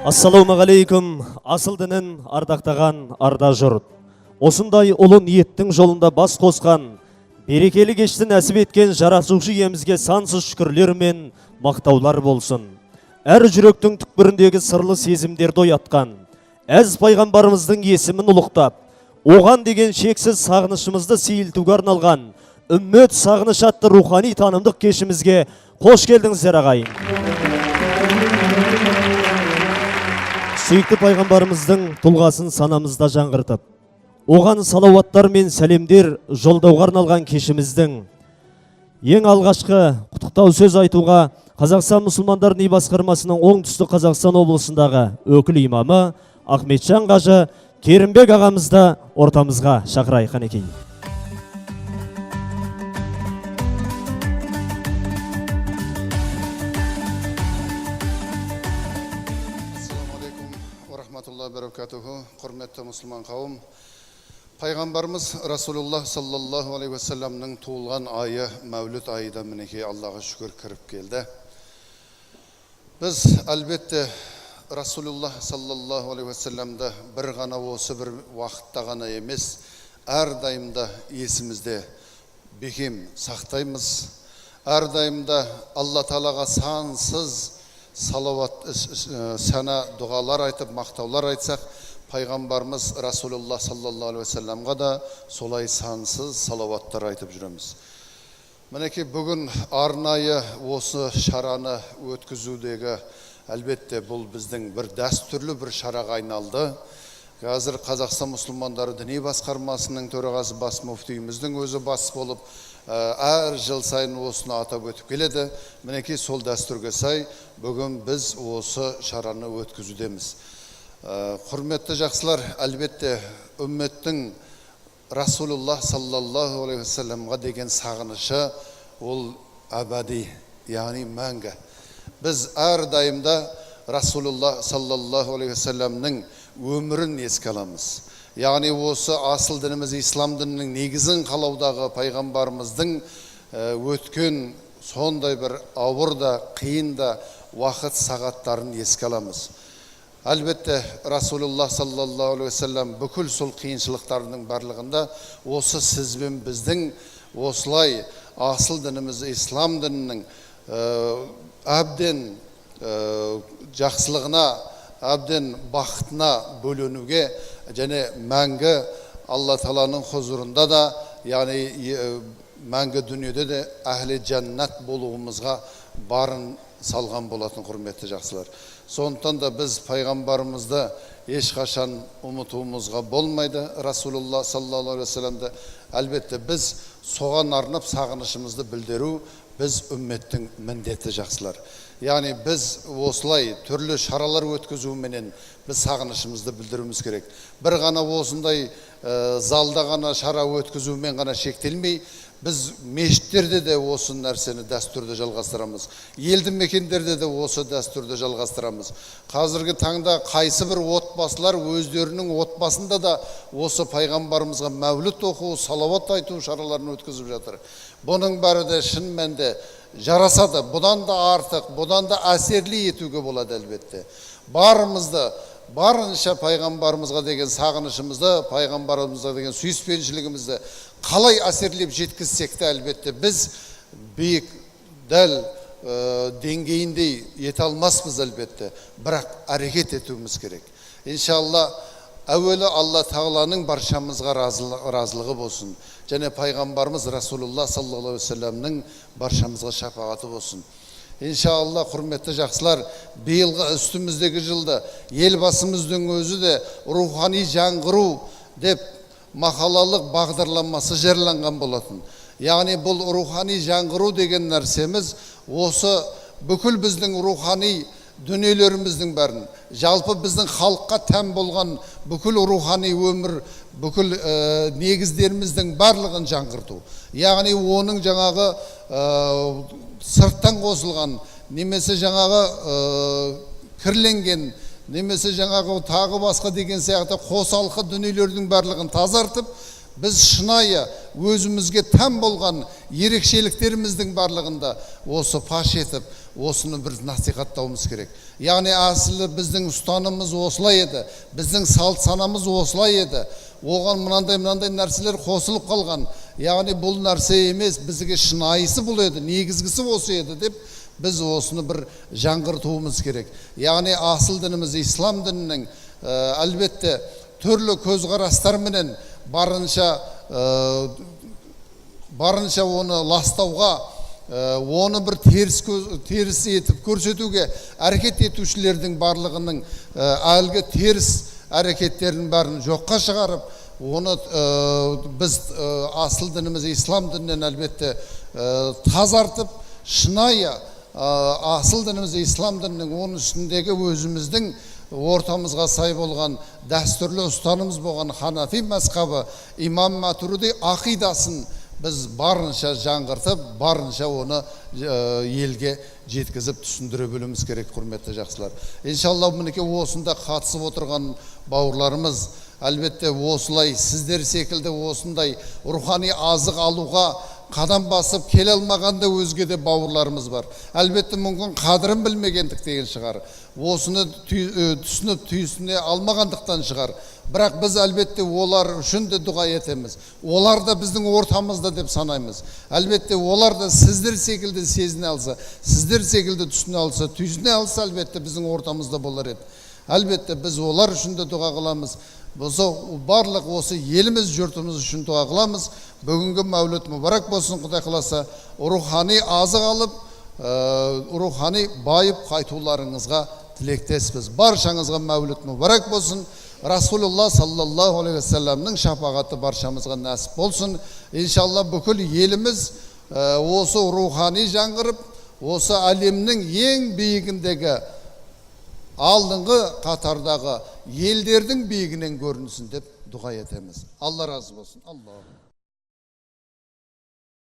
Ассалаумағалейкум, асыл дінін ардақтаған арда жұрт. Осындай ұлы ниеттің жолында бас қосқан, берекелі кешті нәсіп еткен жаратушы иемізге сансыз шүкірлер мен мақтаулар болсын. Әр жүректің түкпіріндегі сырлы сезімдерді оятқан, әз пайғамбарымыздың есімін ұлықтап, оған деген шексіз сағынышымызды сейілтуге арналған Үммет сағыныш атты рухани танымдық кешімізге қош келдіңіздер, ағайын. Сүйікті пайғамбарымыздың тұлғасын санамызда жаңғыртып, оған салауаттар мен сәлемдер жолдауға арналған кешіміздің ең алғашқы құттықтау сөз айтуға Қазақстан мұсылмандар діни басқармасының Оңтүстік Қазақстан облысындағы өкіл имамы Ахметжан қажы Керімбек ағамызды ортамызға шақырайық, қанекей. Құрметті мұсылман қауым, пайғамбарымыз Расулуллах саллаллаху алейхи уассаламның туылған айы Мәуліт айы да мінекей Аллаға шүкір кіріп келді. Біз әлбетте Расулуллах саллаллаху алейхи уассаламды бір ғана осы бір уақытта ғана емес, әрдайымда есімізде бекем сақтаймыз. Әрдайымда Алла Тағалаға сансыз салауат, сана дұғалар айтып, мақтаулар айтсақ, пайғамбарымыз Расулуллах саллаллаху алейхи уассаламға да солай сансыз салауаттар айтып жүреміз. Мінекей бүгін арнайы осы шараны өткізудегі әлбетте бұл біздің бір дәстүрлі бір шараға айналды. Қазір Қазақстан мұсылмандары діни басқармасының төрағасы бас муфтиіміздің өзі бас болып, әр жыл сайын осыны атап өтіп келеді. Мінекей сол дәстүрге сай бүгін біз осы шараны өткізудеміз. Құрметті жақсылар, әлбетте үмметтің Расулуллах саллаллаху алейхи уассаламға деген сағынышы ол әбәди, яғни мәңгі. Біз әрдайымда Расулуллах саллаллаху алейхи уассаламның өмірін еске аламыз. Яғни осы асыл дініміз ислам дінінің негізін қалаудағы пайғамбарымыздың өткен сондай бір ауыр да қиын да уақыт сағаттарын еске аламыз. Әлбетте Расулуллах саллаллаху алейхи уассалам бүкіл сол қиыншылықтардың барлығында осы сіз бен біздің осылай асыл дініміз ислам дінінің әбден жақсылығына, әбден бақытына бөленуге және мәңгі Алла Тағаланың хузурында да, яғни мәңгі дүниеде де әхлі жәннат болуымызға барын салған болатын, құрметті жақсылар. Сондықтан да біз пайғамбарымызды ешқашан ұмытуымызға болмайды. Расулуллах саллаллаху алейхи уассаламды әлбетте біз соған арнап сағынышымызды білдіру біз үмметтің міндеті, жақсылар. Яғни біз осылай түрлі шаралар өткізуменен біз сағынышымызды білдіруіміз керек. Бір ғана осындай залда ғана шара өткізумен ғана шектелмей, біз мешіттерде де осы нәрсені дәстүрді жалғастырамыз. Елді мекендерде де осы дәстүрді жалғастырамыз. Қазіргі таңда қайсы бір отбасылар өздерінің отбасында да осы пайғамбарымызға мәуліт оқу, салауат айту шараларын өткізіп жатыр. Бұның бәрі де шын мәнінде жарасады. Бұдан да артық, бұдан да әсерлі етуге болады әлбетте. Барымызды, барынша пайғамбарымызға деген сағынышымызды, пайғамбарымызға деген сүйіспеншілігімізді қалай әсерлеп жеткізсек те әлбетте біз биік дәл деңгейіндей ете алмаспыз әлбетте, бірақ әрекет етуіміз керек. Иншалла, әуелі Алла Тағаланың баршамызға разылығы болсын және пайғамбарымыз Расулуллах саллаллаху алейхи уассаламның баршамызға шапағаты болсын. Иншалла, құрметті жақсылар, биылғы үстіміздегі жылда елбасымыздың өзі де рухани жаңғыру деп мақалалық бағдарламасы жарияланған болатын. Яғни бұл рухани жаңғыру деген нәрсеміз осы бүкіл біздің рухани дүниелеріміздің бәрін, жалпы біздің халыққа тән болған бүкіл рухани өмір, бүкіл негіздеріміздің барлығын жаңғырту. Яғни оның жаңағы сырттан қосылған, немесе жаңағы кірленген, немесе жаңағы тағы басқа деген сияқты қосалқы дүниелердің барлығын тазартып, біз шынайы өзімізге тән болған ерекшеліктеріміздің барлығында осы паш етіп, Осыны бір насихаттауымыз керек. Яғни асылы біздің ұстанымымыз осылай еді, біздің салт санамыз осылай еді, оған мынандай мынандай нәрселер қосылып қалған. Яғни бұл нәрсе емес, бізге шынайысы бұл еді, негізгісі осы еді деп біз осыны бір жаңғыртуымыз керек. Яғни асыл дініміз ислам дінінің әлбетте түрлі көзқарастарменен барынша оны ластауға, оны бір теріс етіп көрсетуге әрекет етушілердің барлығының әлгі теріс әрекеттерінің бәрін жоққа шығарып, оны біз асыл дініміз ислам дінінен әлбетте тазартып, шынайы асыл дініміз ислам дінінің оның ішіндегі өзіміздің ортамызға сай болған дәстүрлі ұстанымыз болған ханафи мазхабы, имам Матуриди ақидасын біз барынша жаңғыртып, барынша оны елге жеткізіп түсіндіре білуіміз керек, құрметті жақсылар. Иншалла, мінекей осында қатысып отырған бауырларымыз әлбетте осылай сіздер секілді осындай рухани азық алуға қадам басып келе алмаған да өзге де бауырларымыз бар. Әлбетте мүмкін қадірін білмегендік деген шығар, осыны түсініп түйсіне алмағандықтан шығар. Бірақ біз әлбетте олар үшін де дұға етеміз. Олар да біздің ортамызда деп санаймыз. Әлбетте олар да сіздер секілді сезіне алса, сіздер секілді түсіне алса, түйсіне алса, әлбетте біздің ортамызда болар еді. Әлбетте біз олар үшін де дұға қыламыз. Болса барлық осы еліміз, жұртымыз үшін дұға қыламыз. Бүгінгі мәуліт мүбарак болсын, Құдай қаласа, рухани азық алып, рухани байып қайтуларыңызға тілектеспіз. Баршаңызға мәуліт мүбарак болсын. Расулулла саллаллаху алейхи уассаламның шапағаты баршамызға нәсіп болсын. Иншалла бүкіл еліміз осы рухани жаңғырып, осы әлемнің ең биігіндегі алдыңғы қатардағы елдердің биігінен көрінсін деп дұға етеміз. Алла разы болсын. Аллаху.